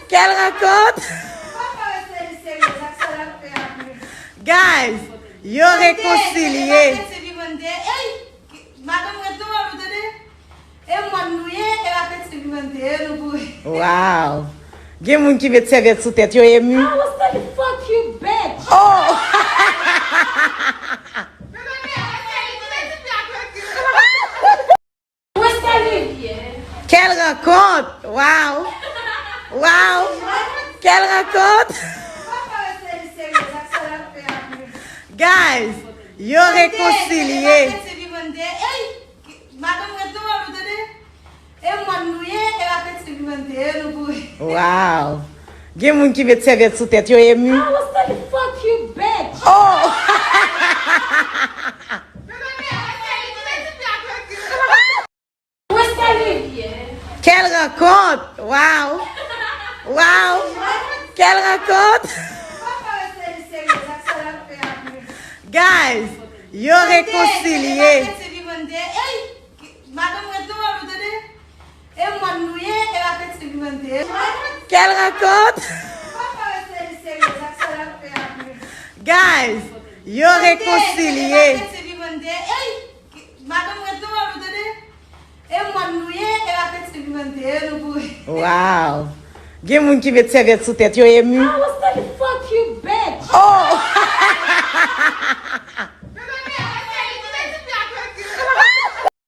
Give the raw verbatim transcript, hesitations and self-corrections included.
Quelle rencontre! Guys, yo rekonsilye. Madanm, ret nan wòl ou tande. E mòn nou ye, e la fèt se vivante, e nou pou. Wow. Gen moun ki met sèvyèt sou tèt yo, emu. I was like, fuck you, bitch. Oh. Quelle rencontre! Wow. Wow. Quelle rencontre! Guys, yo rekonsilye. Madanm, ret nan wòl ou tande. E mòn nou ye, e la fèt se vivante, e nou pou. Wow. Gen moun ki met sèvyèt sou tèt yo, emu. I was like, fuck you, bitch. Oh. Quelle rencontre! Wow. Wow. Quelle rencontre! Guys, yo rekonsilye. Madanm, ret nan wòl ou tande. E mòn nou ye, e la fèt se vivante. Quelle rencontre! Guys, yo rekonsilye. Madanm, ret nan wòl ou tande. E mòn nou ye, e la fèt se vivante, e nou pou. Wow. Gen moun ki met sèvyèt sou tèt yo, emu. I was like, fuck you, bitch. Oh.